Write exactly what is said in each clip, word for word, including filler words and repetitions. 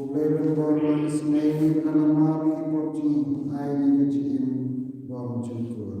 U Blei ban bor lang sngewbha namar ki pop jong ngi, ai ngi ka jingim bymjukut.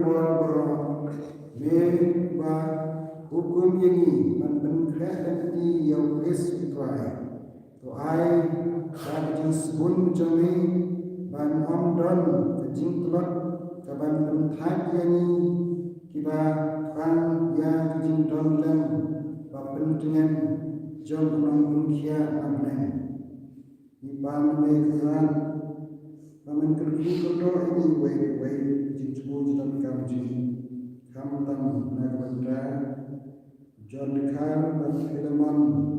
Baroh, me ba hukum ïa ngi ban pynkhreh lynti ïa U Khrist U Trai. To ai ba ka jingsbun jong me ban ym don ka jingtlot ka ban pynthait ïa ngi kiba khlaiñ ïa ka jingdon lem ba pyntngen jong u nongpynkhiah na bneng. Ngi pan ïa me Kynrad ba men kyrkhu kyrdoh ïa ngi uwei pa uwei, jingthmu jingdonkam jong ngi, khamtam na ka bynta John Dkhar bad Philemon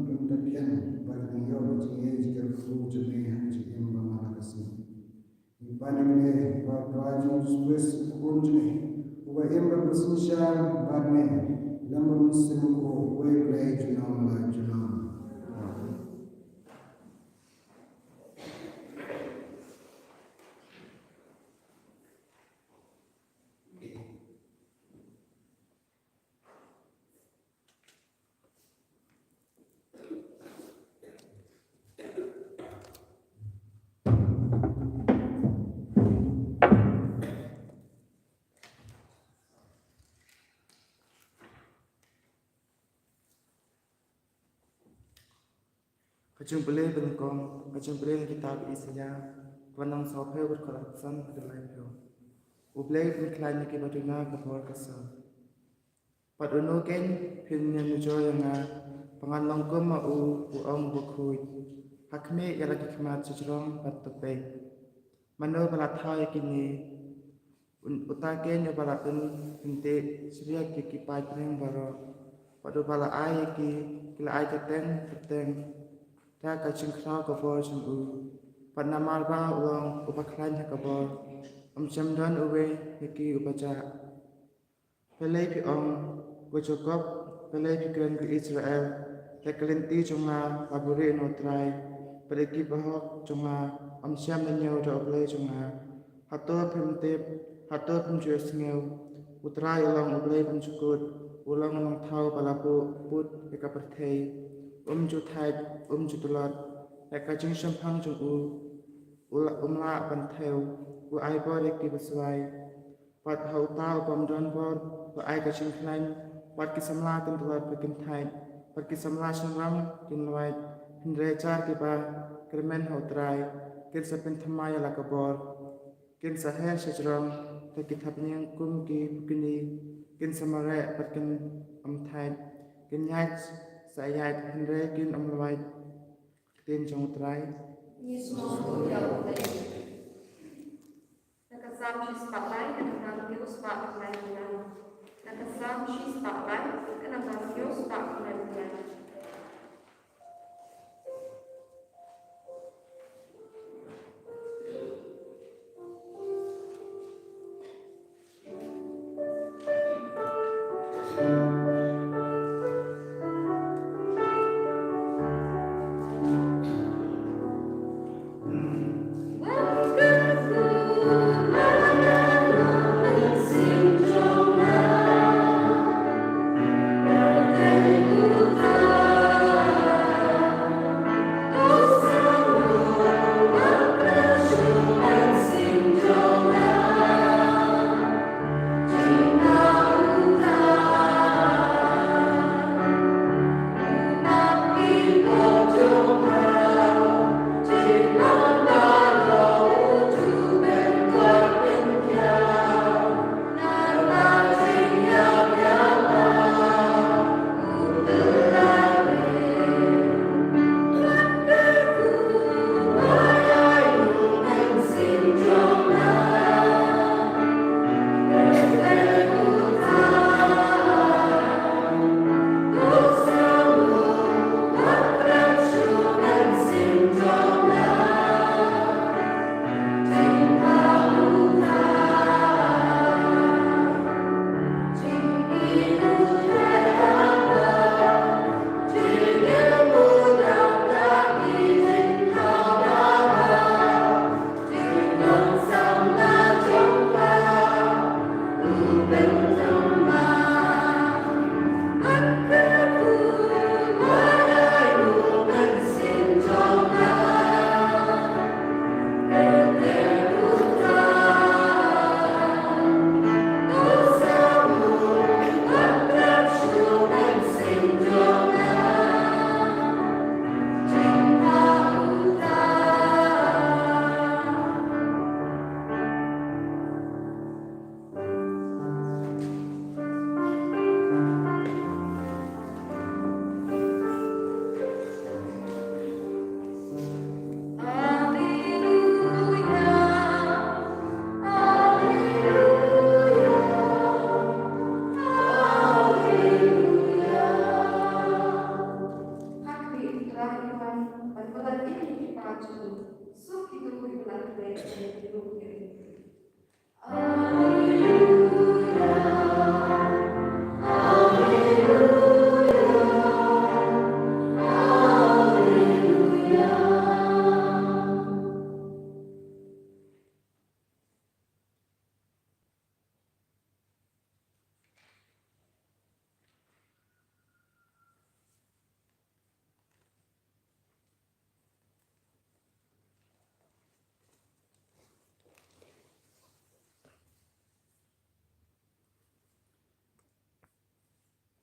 Ryntathiang, ba kin ïoh jingïeit jingkyrkhu jong me ha ka jingim ba man la ka sngi. Ngi pan ïa me ba U Trai Jisu Khrist U Khun jong ngi, uba im bad synshar bad me lem bad U Mynsiem Bakhuid, uwei U Blei junom la junom. Amen. Ka jingpule ba nyngkong, ka jingpule na ka kitab Isaïah, ka lynnong sawphew, ka dkhot khatsan haduh laiphew. U Blei u pynkhlaiñ ïa kiba duna ka bor ka sor. Bad uno keiñ phin ïanujor ïa nga, ba ngan long kum ma u, u ong u bakhuid. Ha khmih ïa la ki khmat shajrong bad tyrpeng. Mano ba la thaw ïa kine? Un, uta keiñ uba la pynpyntieh shriap ïa ki paid bneng baroh, bad uba la ai ïa ki, ki la ai kyrteng kyrteng da ka jingkhraw ka bor jong u. Bad namar ba u long uba khlaiñ ha ka bor, ym shym don uwei na ki uba jah. Balei phi ong, ko Jakob? Balei phi kren, ko Israel? Te ka lynti jong nga la buhrieh na U Trai, bad ïa ki bahok jong nga ym shym la ñiew da U Blei jong nga. Hato phim tip? Hato phim ju ïohsngew? U Trai u long U Blei bymjukut, u long u Nongthaw ba la buh put ïa ka pyrthei. Um ju thait, um ju tlot. Ïa ka jingshemphang jong u, u la, um lah ban thew. U ai bor ïa ki baswai. Bad ha uta u bym don bor u ai ka jingkhlaiñ. Bad ki samla kin tlot bad kin thait, bad ki samla shynrang kin lwait. Hynrei jar kiba kyrmen ha U Trai kin sa pynthymmai ïa la ka bor. Kin sa her shajrong da ki thapniang kum ki pukni. Kin sa mareh bad kin ym thait. Kin ïaid sa ïaid hynrei kin ym lwait. Ktien jong U Trai. Ngi sngewthuh ïa U Blei. Na ka Salm shispah lai, na ka bynta hynñiew spah khyndai phew lai. Na ka Salm shispah lai, na ka bynta hynñiew spah khyndai phew lai.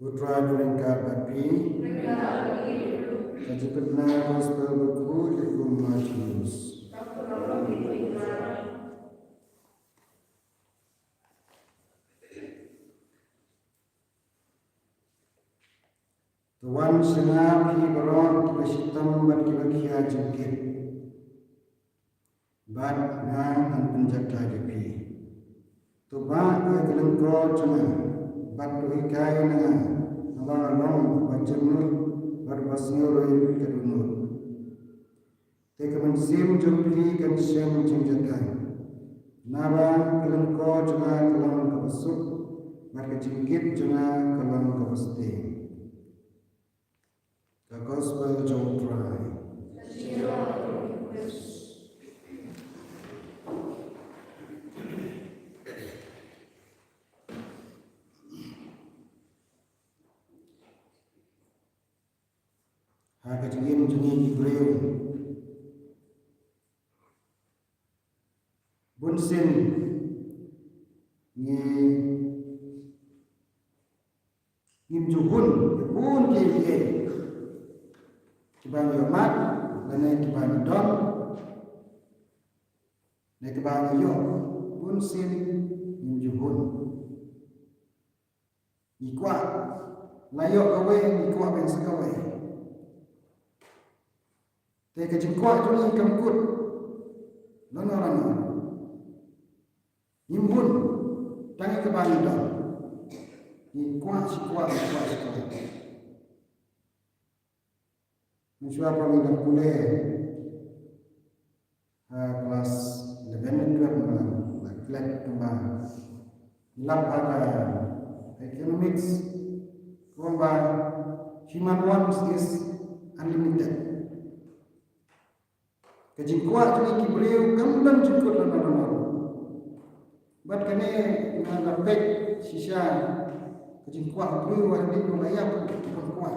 U Trai u ryngkat bad phi. Ka jingpynbna Gospel bakhuid kum u Mathaios. To wan sha nga phi baroh kiba shitom bad kiba khia jingkit, bad nga ngan pynjahthait ïa phi. To bah ïa ka lyngkor jong nga bad to hikai na nga, naba nga long uba jemnud bad uba sngewrit ka dohnud. Te ka mynsiem jong phi kan shem jingjahthait. Naba ka lyngkor jong nga ka long kaba suk, bad ka jingkit jong nga ka long kaba sting. Ka Gospel jong U Trai. Ha ka jingim jong ngi ki briew, bunsien ngi, ngim ju hun ïa bun kiei kiei kiba ngi ïohmad, lane kiba ngi don, ne kiba ngi ïoh, bunsien ngim ju hun. Ngi kwah la ïoh kawei, ngi kwah ban sa kawei. Te ka jingkwah jong ngi kam kut lano lano. Ngim hun tang ïa kaba ngi don. Ngi kwah shi kwah, ngi kwah shi kwah. Mynshuwa ba ngi dang pule ha klas eleven and twelve, ma nga la klet kumba ngi lap ha ka economics, kumba human wants is unlimited. Ka jingkwah jong ngi ki briew kam don jingkut lano lano. Bad kane nga la peit shisha, ka jingkwah u briew hadien ba la ïap ki kwah.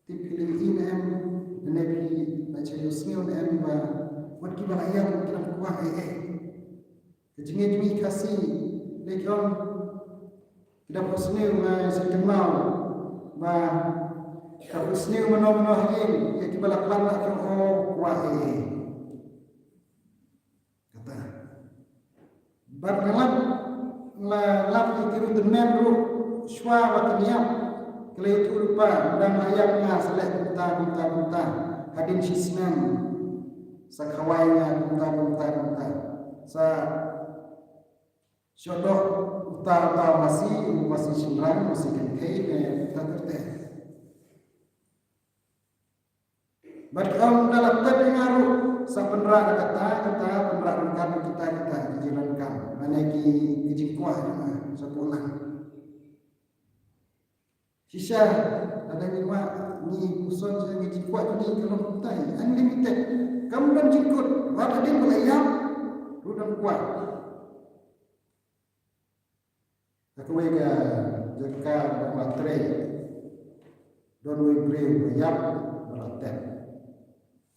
Tip phi la ïohi ne em, lane phi la shu ïohsngew ne em ba wat kiba la ïap ki dang kwah ei ei. Ka jingim jong ngi Khasi, lei ki ong, ki da phohsniew, nga sngewthuh ba ka phohsniew mano mano ha ïing ïa kiba la khlad la ki ong, oh, kwah ei ei. Kata. Bad nga lap, nga lap ïa ki ruh tymmen ruh shuwa ba kin ïap, ki la ïathuh lypa, ynda nga ïap nga sa leh kumta kumta kumta hadien shi snem, sa khawai nga kumta kumta kumta, sa shoh doh uta uta u masi, u masi shynrang, u masi kynthei, ne uta ter ter. Bad kum da la tep ïa nga ruh, sa pynrah da kata kata, pynrah ryngkat da kita kita ki jingdonkam, mane ki, ki jingkwah jong nga sa pynlong. Shisha lada ngi wad, ngi puson sha ngi, jingkwah jong ngi ka long kumta, unlimited. Kam don jingkut, wat hadien ba la ïap ruh dang kwah. Ha kawei ka jaka ba la trei, don uwei u briew ba ïap ba la tep.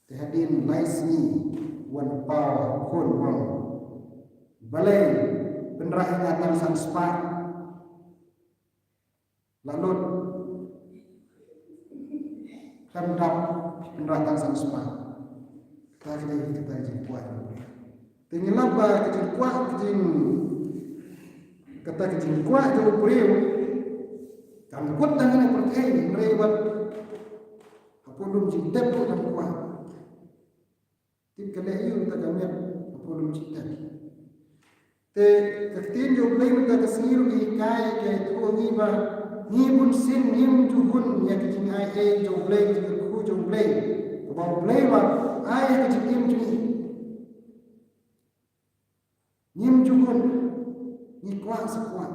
Te hadien lai sngi u wan paw ha u khun u ong, balei pynrah ïa nga tang san spah? La lut, khlem dap, pynrah tang san spah. Kata ka dei kata ka jingkwah. Te ngi lap ba ka jingkwah, ka jing, kata ka jingkwah jong u briew kam kut tang ha kane ka pyrthei, hynrei wat hapoh lum jingtep ruh kam kwah. Tip ka leh aïu kata ka met hapoh lum jingtep. Te ka ktien jong U Blei mynta ka sngi ruh ka hikai, ka ïathuh ïa ngi ba ngi bunsien ngim ju hun ïa ka jingai ei jong U Blei, ka jingkyrkhu jong U Blei, kaba U Blei u ai ha ka jingim jong ngi. Ngim ju hun. ngi kwah sa kwah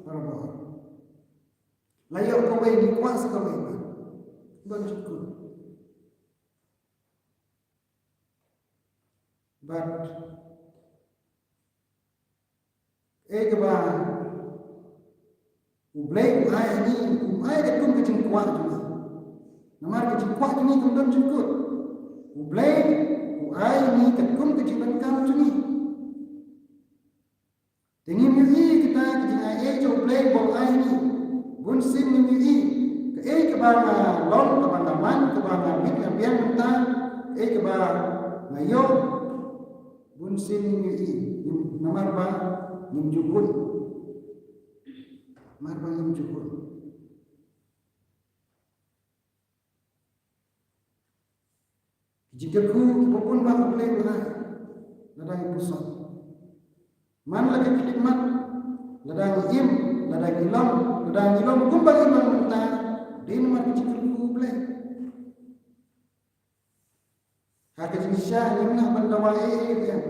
barabor. La ïoh kawei ngi kwah sa kawei. Ban jingkut. Bad eh kaba U Blei u ai ha ngi, um ai da kum ka jingkwah jong ngi. Namar ka jingkwah jong ngi kam don jingkut. U Blei u ai ha ngi ka kum ka jingdonkam jong ngi. Te ngim ïohi kata ka jingai ei jong U Blei ba u ai ha ngi. Bun sien ngim ïohi kaei kaba nga long, kaba nga man, kaba nga bit nga biang mynta, kaei kaba nga ïoh. Bun sien ngim ïohi, ngim, namar ba ngim ju hun. Namar ba ngim ju hun. Ki jingkyrkhu kiba bun ba U Blei u ai lada ngi puson. Man la ka khliehmat, lada ngi im, lada ngi long, lada ngi long kumba ngi long mynta, dei namar ki jingkyrkhu U Blei. Ha ka jingshisha ngim lah ban dawa ei ei ruh.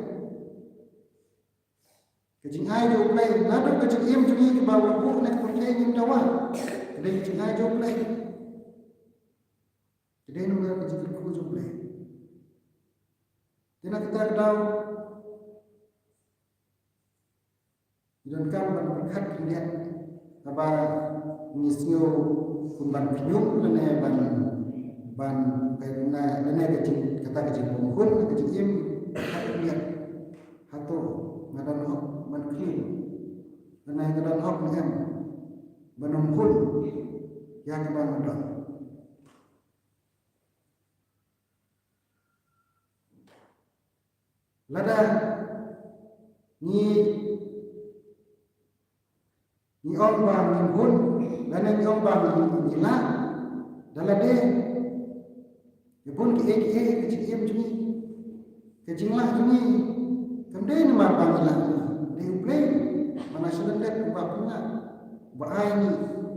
Ka jingai jong U Blei, naduh ka jingim jong ngi kiba u la buh na ka pyrthei ngim dawa. Ka dei ka jingai jong U Blei. Ka dei namar ka jingkyrkhu jong U Blei. Te na kata ka daw, ngi donkam ban pyrkhat khyndiat haba ngi sngew kum ban khñium lane ban, ban, lane, lane ka jing, kata ka jingbymhun, ka jingim, pyrkhat khyndiat. Hato nga don hok ban khñium? Lane nga don hok ne em ban ym hun ïa kaba nga don? Lada ngi, ngi ong ba ngim hun, lane ngi ong ba ngi, ngi lah, da lade ïa bun kiei kiei ka jingim jong ngi, ka jinglah jong ngi, kam dei namar ba ngi lah, dei U Blei ba na sha lyndet uba pynlah, uba ai ngi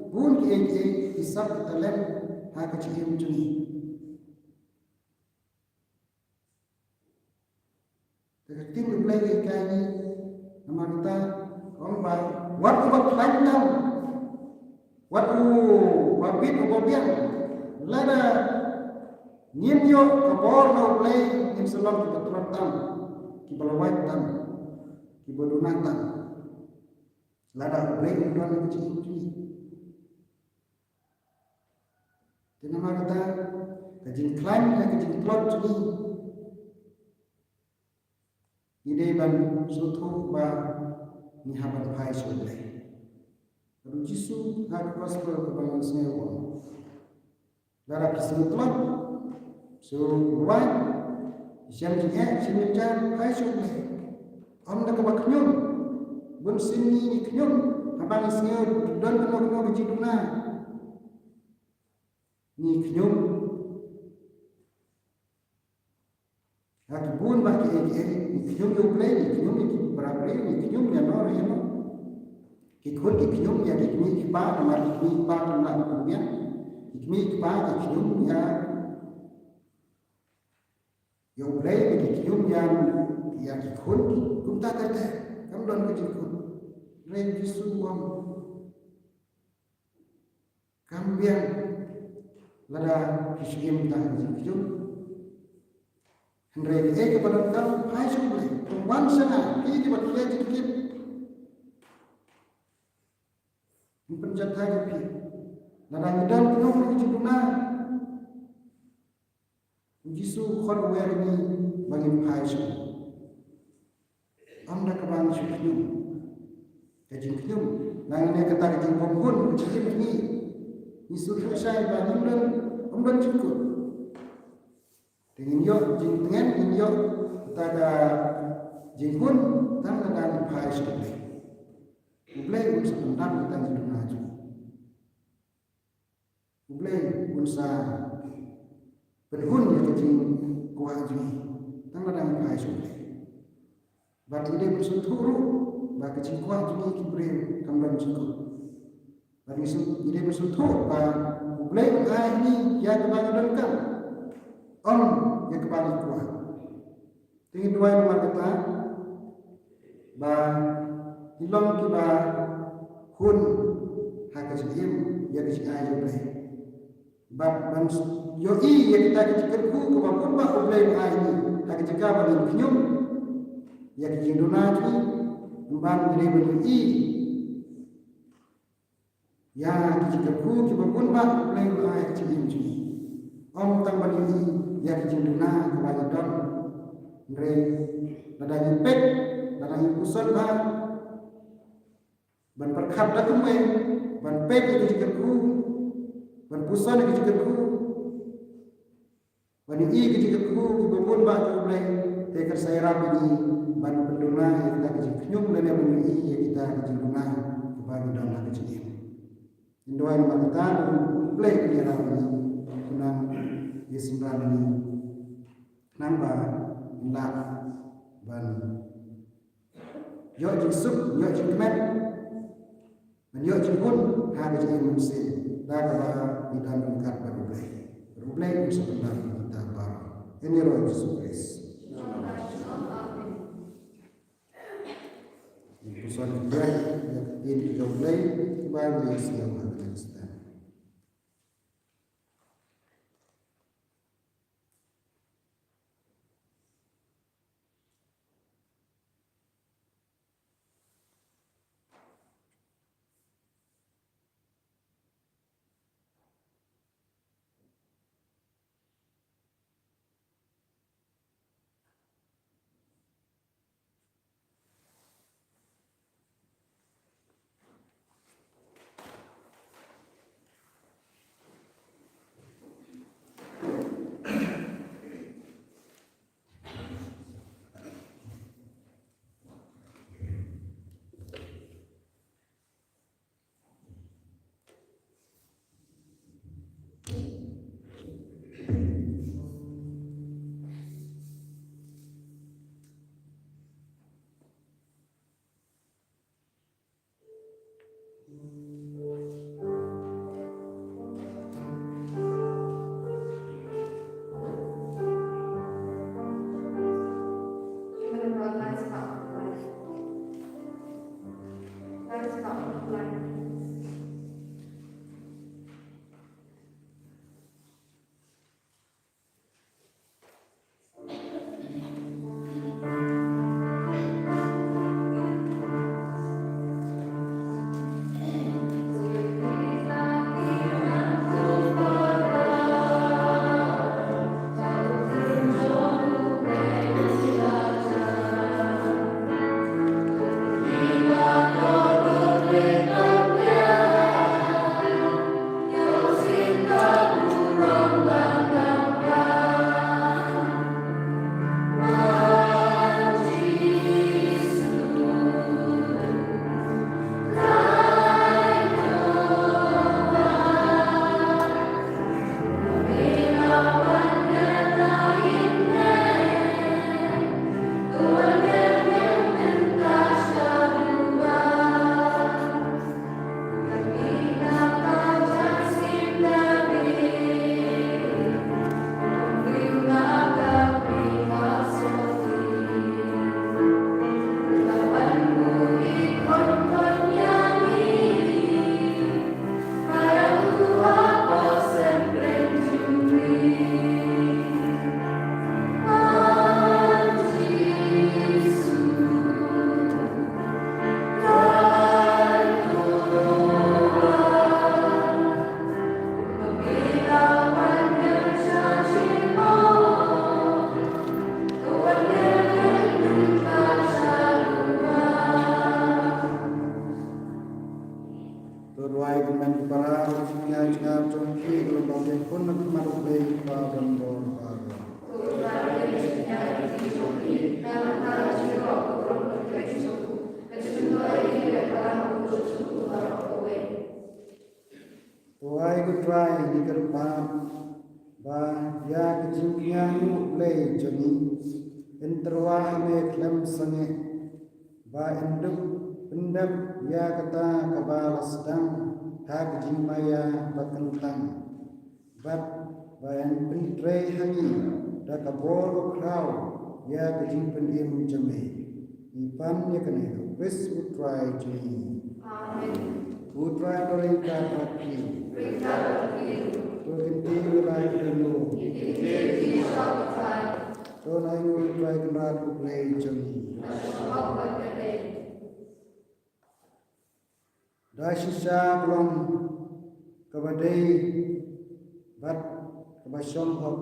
bun kiei kiei, ki sap ki talent ha ka jingim jong ngi. Te ka ktien U Blei ka hikai ngi, namar kata ka ong ba wat uba khlaiñ tam, wat uba bit uba biang, lada ngim ïoh ka bor na U Blei ngin sa long kiba tlot tam, kiba lawait tam, kiba duna tam. Lada U Blei um don ha ka jingim jong ngi. Te namar kata ka jingkhlaiñ ne ka jingtlot jong ngi, ngi dei ban sngewthuh ba ngi hap ban phai sha U Blei. Bad U Jisu ha ka gospel kaba ngi sngew u ong, lada phi sngewtlot, sngewlwait, shem jingeh, shem jingjar, phai sha U Blei. Ym da kaba khñium. Bun sien ngi, ngi khñium haba ngi sngew don kano kano ka jingduna. Ngi khñium ha ki bun bah kiei kiei, ngi khñium ïa U Blei, ngi khñium ïa ki para briew, ngi khñium ïano ïano. Ki khun ki khñium ïa ki kmie ki kpa, namar ki kmie ki kpa kim lah ban pynbiang. Ki kmie ki kpa ki khñium ïa, ïa U Blei, ki khñium ïa, ïa ki khun, kumta ter ter. Kam don ka jingkut. Hynrei U Jisu u ong, kam biang lada phi shu im tang ha ka jingkhñium. Hynrei kaei kaba donkam, phai sha U Blei. To wan sha nga, phi kiba khia jingkit. Ngan pynjah ïa phi. Lada ngi don kano kano ka jingduna, U Jisu u khot u wer ïa ngi ba ngin phai sha u. Ym da kaba ngi shu khñium. Ka jingkhñium, lane kata ka jingbymhun ka jingim jong ngi, ngi sngewthuh shai ba ngim don, ym don jingkut. Te ngin ïoh jingtngen, ngin ïoh kata ka jinghun tang lada ngi phai sha U Blei. U Blei un sa pyndap ïa kata ka jingduna jong ngi. U Blei un sa pynhun ïa ka jingkwah jong ngi tang lada ngi phai sha U Blei. Bad ngi dei ban sngewthuh ruh ba ka jingkwah jong ngi ki briew kam don jingkut. Bad ngi sngewthuh, ngi dei ban sngewthuh ba U Blei u ai ha ngi ïa kaba ngi donkam, ym ïa kaba ngi kwah. Te ngi duwai namar kata ba Ngi long kiba hun ha ka jingim ïa ka jingai jong U Blei. Bad ban ïohi ïa kita ki jingkyrkhu kiba bun ba U Blei u ai ngi ha ka jaka ban ïa khñium ïa ka jingduna jong ngi, ban ngi dei ban ïohi ïa ki jingkyrkhu kiba bun ba U Blei u ai ha ka jingim jong ngi. Ym tang ban ïohi ïa ki jingduna kiba ngi don, hynrei lada ngi peit, lada ngi puson bha, ban pyrkhat da kumwei, ban peit ïa ki jingkyrkhu, ban puson ïa ki jingkyrkhu, ban ïohi ïa ki jingkyrkhu kiba bun ba jong U Blei, te kan sa ïarap ïa ngi ban pynduna ïa kita ki jingkhñium lane ban ïohi ïa kita ki jingduna kiba ngi don ha ka jingim. Ngi duwai namar kata U Blei un ïarap ïa ngi, khnang ïa synran ïa ngi, khnang ba ngin lah ban ïoh jingsuk, ïoh jingkmen, ban ïoh jinghun ha ka jingim mynsiem, da kaba ngi don ryngkat bad U Blei. Bad U Blei un sa pyndap ïa kita baroh. Ha ka kyrteng U Jisu Khrist. Ngi puson ïa ka ktien ka jong U Blei, kaba ngi ïohsngew ha ka jingstad. To duwai kumne, ko para, ba ka jingïaid jingngap jong phi ka long ba phi khun na khmat U Blei Kpa ban bor baroh. To ai ko Trai, ngi kyrpad ba ïa ka jingkñia U Blei jong ngi, yn tyrwa ha me khlem sangeh, ba yn dup pyndep ïa kata kaba la sdang ha ka jingmaïa ba kyntang, bad ba yn pyntrei ha ngi da ka bor bakhraw ïa ka jingpynim jong me. Ngi pan ïa kane Khrist U Trai jong ngi. Amen. U Trai un ryngkat bad phi. Ryngkat bad phi. To kynthih u Trai jong ngi. Kynthih u Trai. To nang u Trai Kynrad U Blei jong ngi. Da shisha ka long kaba dei bad kaba shong hok.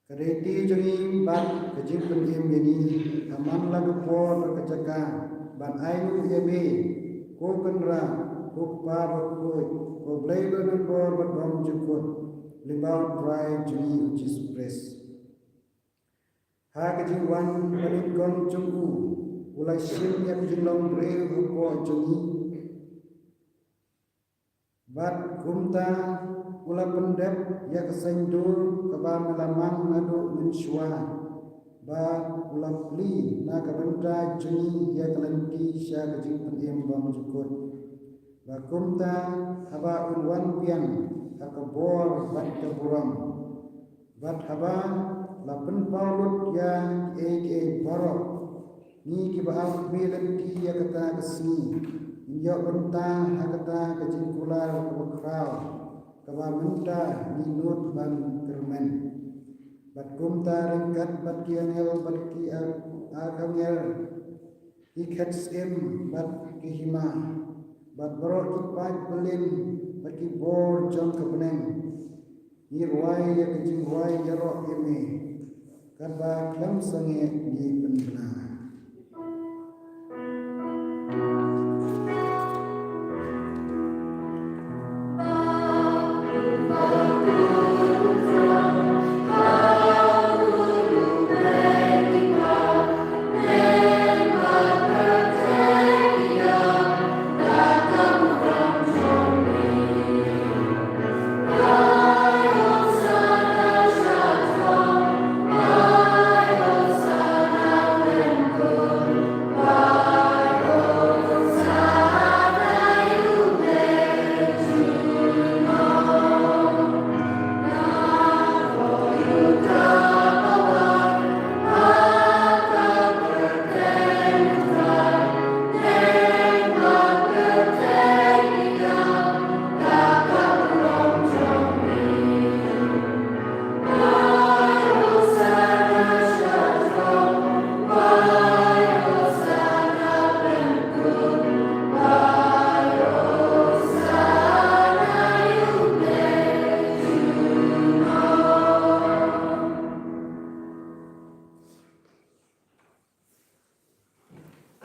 Ka dei ti jong ngi bad ka jingpynim ïa ngi ha man la ka por bad ka jaka ban ai nguh ïa me, ko Kynrad, ko Kpa Bakhuid, ko Blei ba donbor bad bymjukut, lyngba U Trai jong ngi U Jisu Khrist. Ha ka jingwan banyngkong jong u, u la shim ïa ka jinglong briew hapoh jong ngi. Bad kumta u la pyndep ïa ka saiñdur kaba me la mang naduh mynshuwa, bad u la plie na ka bynta jong ngi ïa ka lynti sha ka jingpynim bymjukut. Bad kumta haba un wan biang ha ka bor bad ka burom, bad haba la pynpaw lut ïa kiei kiei baroh, ngi kiba ap khmih lynti ïa kata ka sngi, ngin ïoh bynta ha kata ka jingkular kaba khraw, kaba mynta ngi nud ban kyrmen. Bad kumta ryngkat bad ki angel bad ki ar-, archangel, ki khet syiem bad ki hima, bad baroh ki paid byllien bad ki bor jong ka bneng, ngi rwai ïa ka jingrwai ïaroh ïa me, katba khlem sangeh ngi pynbna.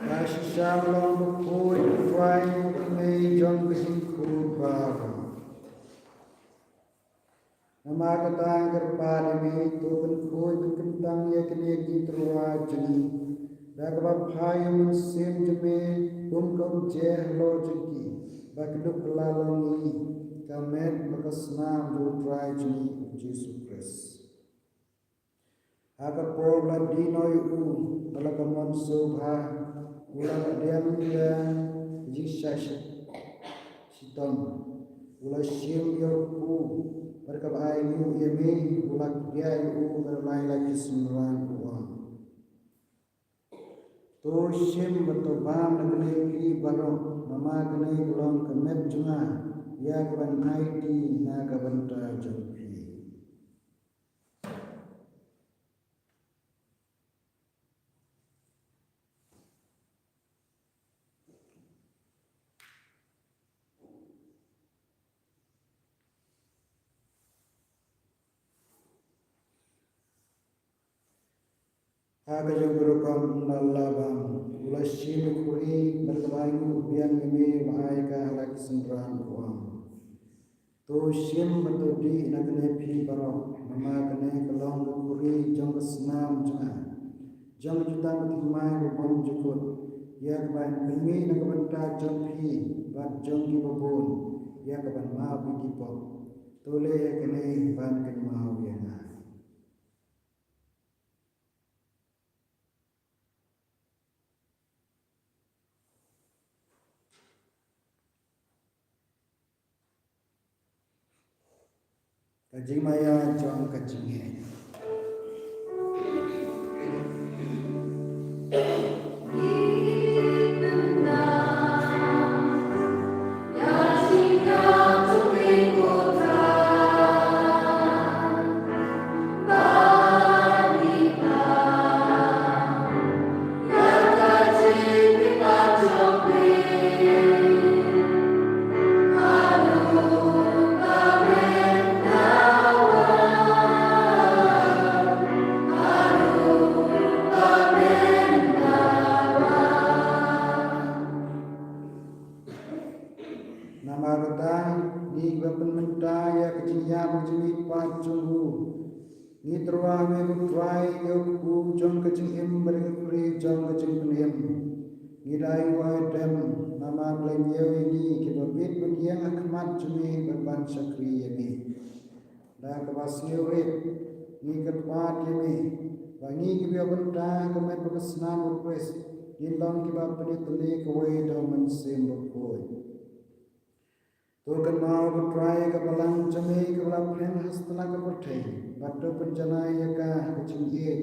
Ka shisha long bakhuid U Trai U Kynrad jong ka jingkhuid baroh. Namar kata nga kyrpad ïa me, to pynkhuid pynkyntang ïa kine ki tyrwa jong ngi da kaba phai ïa u Mynsiem jong me kum ka umjer halor jong ki, ba kin duh kylla long ïa ngi ka met bad ka snam jong U Trai jong ngi U Jisu Khrist. Ha ka por ba la die noh ïa u, ba la ka mon sngewbha, u la pdiang ïa ka jingshah shi-, shitom. U la shim ïa u kpu, bad kaba ainguh ïa me, u la kdiah ïa u, bad la ïa la ki synran u ong: To shim bad to bam na kane phi baroh, namar kane ka long ka met jong nga, ïa kaban aiti na ka bynta jong phi. Ha ka jong ka rukom u la bam, u la shim ïa ka khuri, bad kaba ainguh biang ïa me, u la ai ka ha la ki synran u ong: To shim bad to dih na kane phi baroh, namar kane ka long ka khuri jong ka snam jong nga, jong ka jutang ka thymmai ba bymjukut, ïa kaban pynmih na ka bynta jong phi bad jong kiba bun, ïa kaban map ïa ki pop. To leh ïa kane ban kynmaw ïa nga. Ka jingmaïa jong ka jingngeit. Ka pynmynta ïa ka jingïap ka jingmihpat jong u. Ngi tyrwa ha me ko Trai ïa u kpu jong ka jingim bad ka khri jong ka jingpynim. Ngi da ai u ai dem namar la ñiew ïa ngi kiba bit ban ïeng ha khmat jong me bad ban shakri ïa me. Da kaba sngewrit ngi kyrpad ïa me ba ngi kiba ïoh bynta ha ka met bad ka snam u Khrist ngin long kiba pynïatylli kawei da u Mynsiem Bakhuid. To kynmaw ko Trai ka balang jong me kaba la phrang ha satlak ka pyrthei bad to pynjanai ïa ka ha ka jingïeit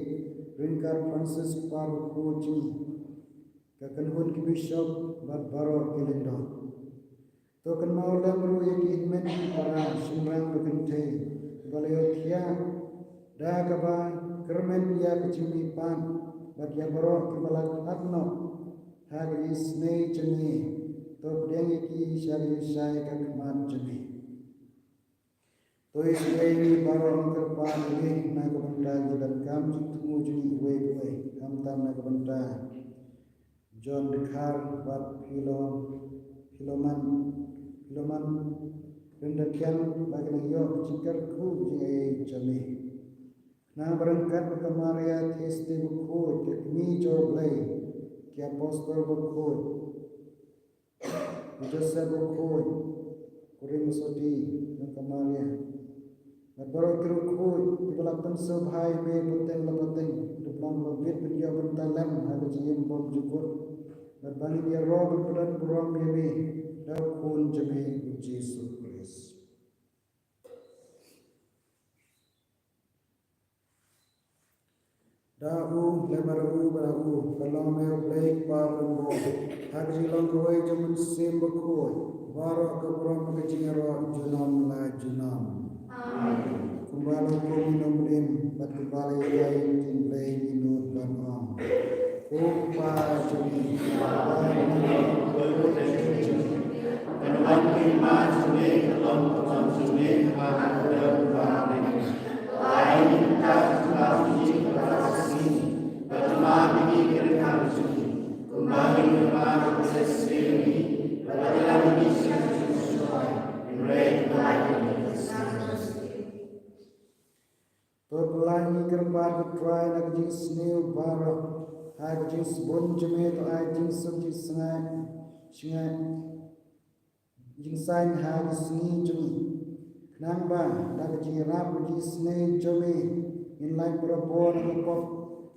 ryngkat Francis Kpa Bakhuid jong ngi, ka kynhun ki bishop bad baroh ki lyngdoh. To kynmaw lem ruh ïa ki hynmen ki para shynrang ba kynthei ba la ïohthiah da kaba kyrmen ïa ka jingmihpat bad ïa baroh kiba la khlad noh ha ka jingisynei jong me. To pdiang ïa ki sha ka jingshai ka khmat jong me. To ïa ngi baroh ngi kyrpad ïa ngi na ka bynta ki donkam jingthmu jong ngi uwei pa uwei, khamtam na ka bynta John Dkhar bad Philo, Philoman, Philoman Ryndakian ba kin ïoh jingkyrkhu jingaiei jong me. Khnang ba ryngkat bad ka Maria Theisotti Bakhuid, ka kmie jong U Blei, ki apostol bakhuid, u Joseph Bakhuid, Kurim Sotti, na ka Maria. Bad baroh ki riewkhuid kiba la pynsngewbha ïa me pateng la pateng, to pynlong ba bit ban ïoh bynta lem ha ka jingim bymjukut. Bad ba ngin ïaroh ban pyndonkam burom ïa me da u Khun jong me u Jisu Khrist. Da u, lem bad u, bad da u, ka long me U Blei Kpa Ringbor, ha ka jinglong kawei jong U Mynsiem Bakhuid, baroh ka burom ka jingïaroh junom la junom. Amen. Kumba la hukum ïa u Mynsiem, bad kumba la ïathuh ïa u Blei, ngin nud ban ong. Ko Kpa jong ngi, ba ha bneng, ka don ka jong ngi, ka don ka jong ngi, ka don ka jong ngi, ha ka don ka jong ngi. To pynlait ngi kyrpad ko Trai na ka jingsniew baroh, ha ka jingsbun jong me to ai jingsuk jingsngaid, sngaid, jingsaiñ ha ka sngi jong ngi. Khnang ba da ka jingïarap ka jingisnei jong me ngin lait barabor na ka pop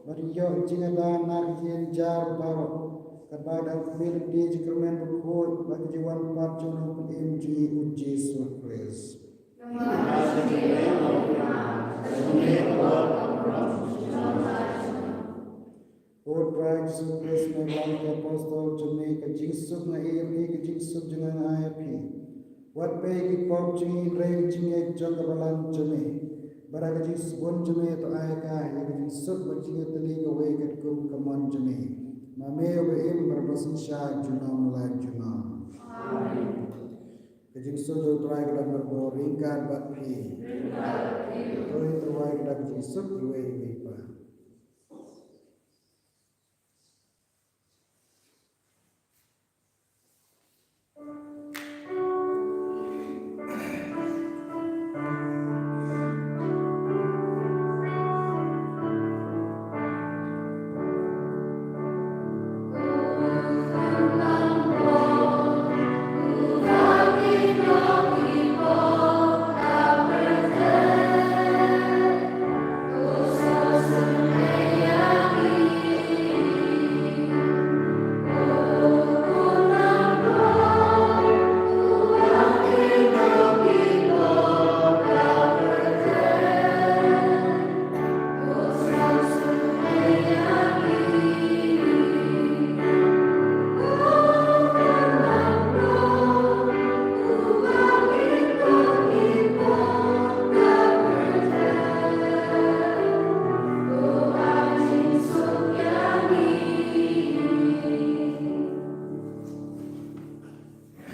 bad ïoh jingada na ka jingjar baroh, katba da ka khmih lynti jong ka Kyrmen Bakhuid bad ka jingwan pat jong u Nongpynim jong ngi u Jisu Khrist. Ko Trai Jisu Khrist, me ong ïa ki apostol jong me, ka jingsuk nga ai ïa phi, ka jingsuk jong nga nga ai ïa phi. Wat peit ïa ki pop jong ngi hynrei ka jingngeit jong ka balang jong me. Bad da ka jingsbun jong me to ai ka ïa ka jingsuk bad jingïatylli kawei katkum ka mon jong me. Ma me uba im bad uba synshar junom la junom. Amen. Ka jingsuk jong u Trai ka don marbo ryngkat bad phi. Ryngkat bad phi. To ngin tyrwa ïa ka jingsuk iwei ïa iwei pat.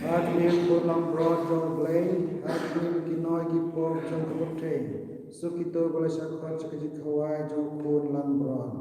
Ha khmih u khun langbrot jong U Blei, ha khmih ki noi ki por jong ka pyrthei, suk kito ba la shah khot sha ka jingkhawai jong u khun langbrot.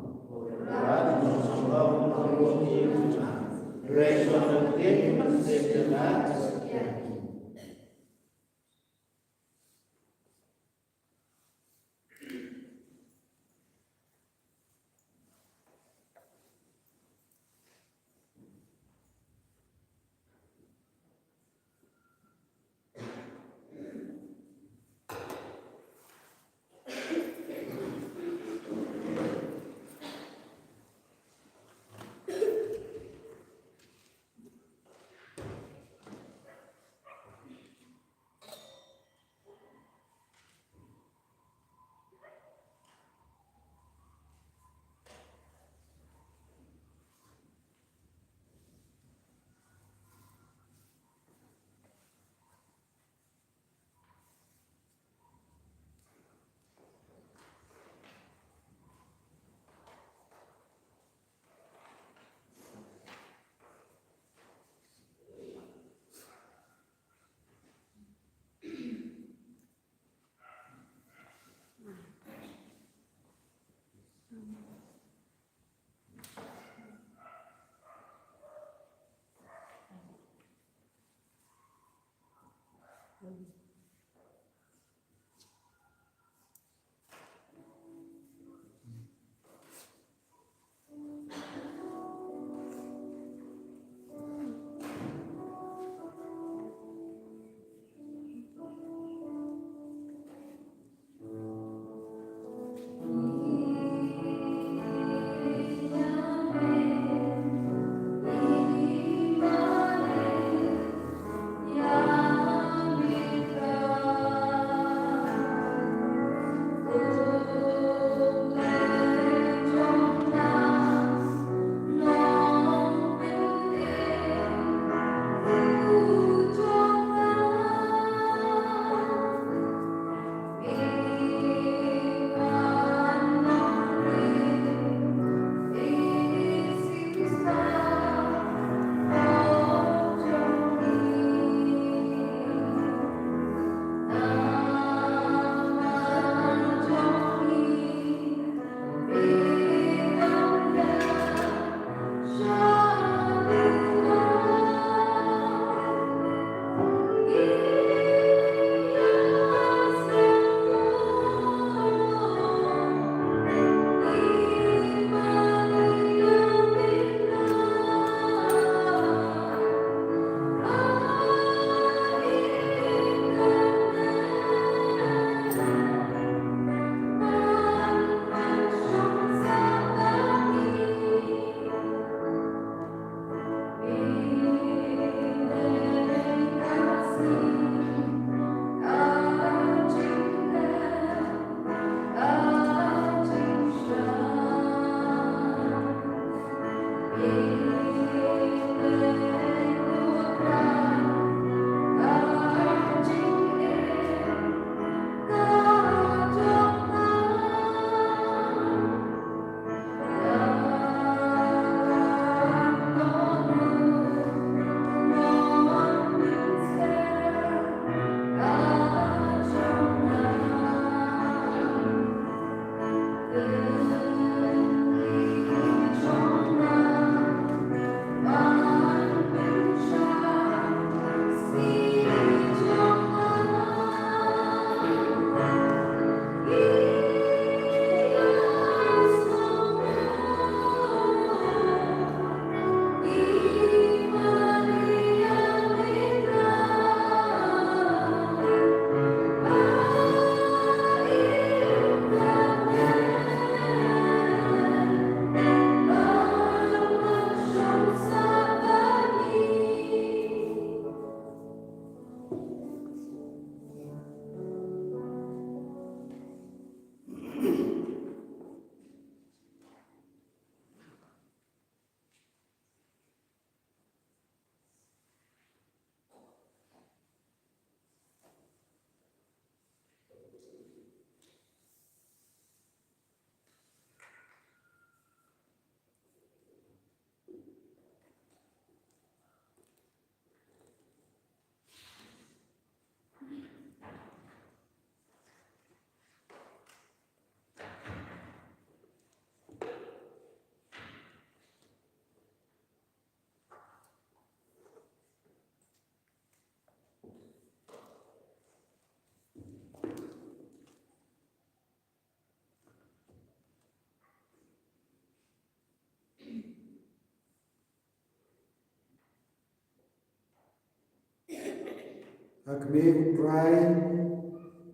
Ha khmih, U Trai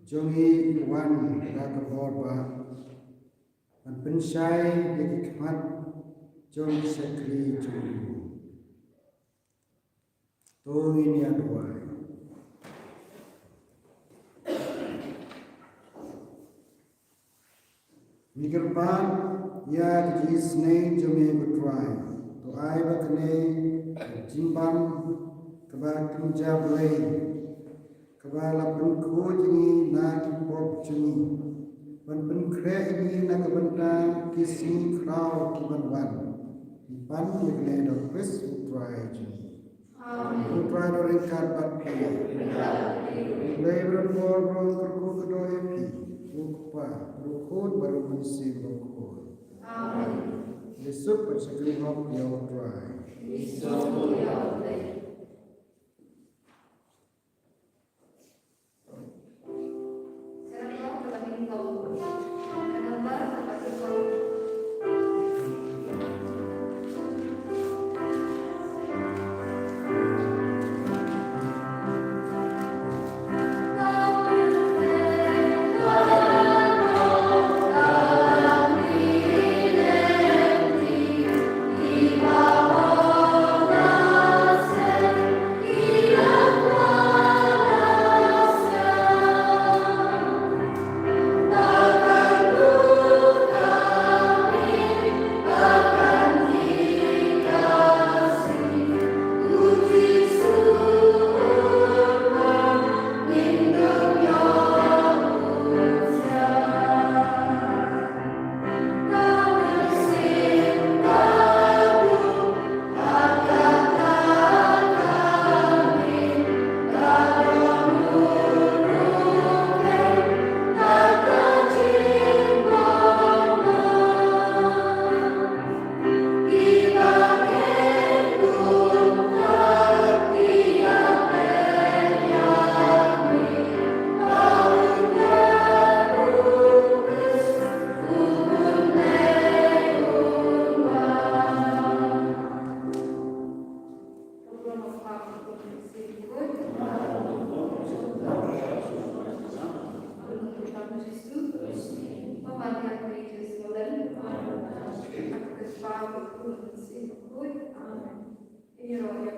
jong ngi u wan da ka bor ba ban pynshai ïa ki khmat jong ki shakri jong u. To ngin ïa duwai. Ngi kyrpad ïa ka jingisynei jong me, ko Trai. To ai ba kane ka jingbam kaba kynja Blei, kaba la pynkhuid ïa ngi na ki pop jong ngi, ban pynkhreh ïa ngi na ka bynta ki sngi khraw ki ban wan. Ngi pan ïa kane da u Khrist u Trai jong ngi. Amen. U Trai un ryngkat bad phi. U Blei baroh kyrkhu kyrdoh ïa phi. U Kpa, u Khun bad u Mynsiem Bakhuid. Amen. Ngi suk bad shakri hok ïa u Trai. Ngi suk ïa u Blei.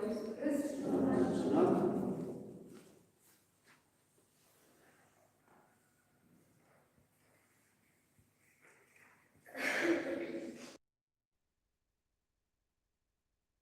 Jisu Khrist.